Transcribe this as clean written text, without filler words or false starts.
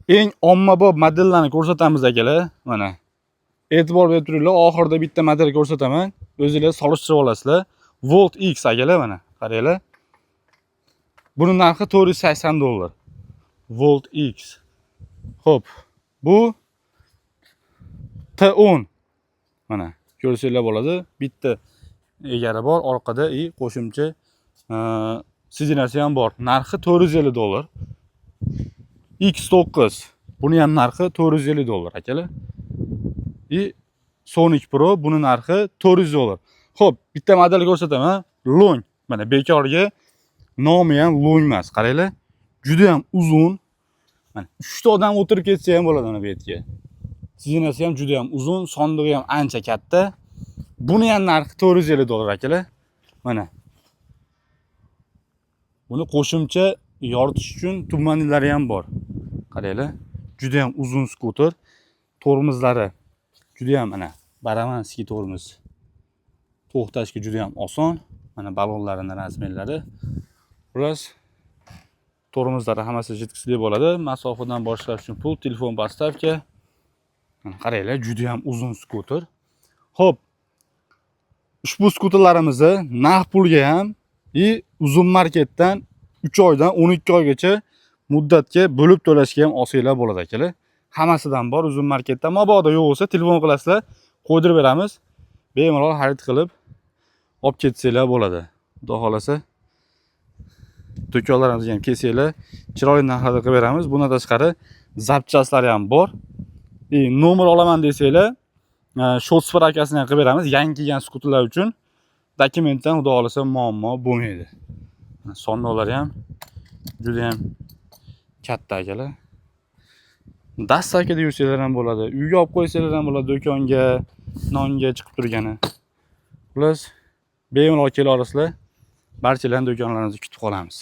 Eng ommabop modellarni ko'rsatamiz, akalar. Mana. E'tibor berib turinglar, oxirida bitta model ko'rsataman. O'zinglar solishtirib olasizlar. Volt X, akalar, mana. Qaranglar. Buni narxi 480 dollar. Volt X. Xo'p, bu T10. Mana, ko'rsanglar bo'ladi. Bitta egari bor orqada и qo'shimcha сиденья si ham bor. Narxi 450 dollar. X9. Buni ham narxi 450 dollar, akalar. И Sonic Pro, buni narxi 400 dollar. Xo'p, bitta model ko'rsataman. Long. Mana, bekorga nomi ham Long emas. Qaranglar. Juda ham uzun. Mana, 3 ta odam o'tirib ketsa ham bo'ladi mana bu yerga. Сиденья si ham juda ham uzun, sondig'i ham ancha katta. Buni ham narxi 450 dollar, akalar. Mana. Buni qo'shimcha yoritish uchun tumanlari ham bor. Qaranglar. Juda ham uzun skuter. Tormozlari juda ham, mana, барабанский tormoz. To'xtashga juda ham oson. Mana, balonlarini размер lari. Xullas, tormozlari hammasi жидкость li bo'ladi. Masofadan boshlash uchun pul, telefon подставка. Mana, qaranglar, juda ham uzun skuter. Xo'p, ushbu skuterlarimizni naqd pulga ham и Uzum Marketdan 3 oydan 12 oygacha muddatga bo'lib to'lashga ham olsanglar bo'ladi, akalar. Hammasidan bor Uzum Marketda. Mabodo yo'q bo'lsa, telefon qilasizlar, qo'ydirib beramiz. Bemalol xarid qilib olib ketsanglar bo'ladi. Xudo xohlasa, do'konlarimizga ham kelsanglar, chiroyli narxlarda qilib beramiz. Bundan tashqari запчасть lari ham bor. И nomer olaman desanglar, счёт справка sini ham qilib beramiz. Yangi kelgan skuterlar uchun dokumentdan, xudo xohlasa, muammo bo'lmaydi. Mana, sondoqlari ham juda ham katta, akalar. Доставка da yursanglar ham bo'ladi. Uyga olib qo'ysanglar ham bo'ladi, do'konga, nonga chiqib turgani. Xullas, bemalol kela olasizlar. Barchalarni do'konlarimizda kutib qolamiz.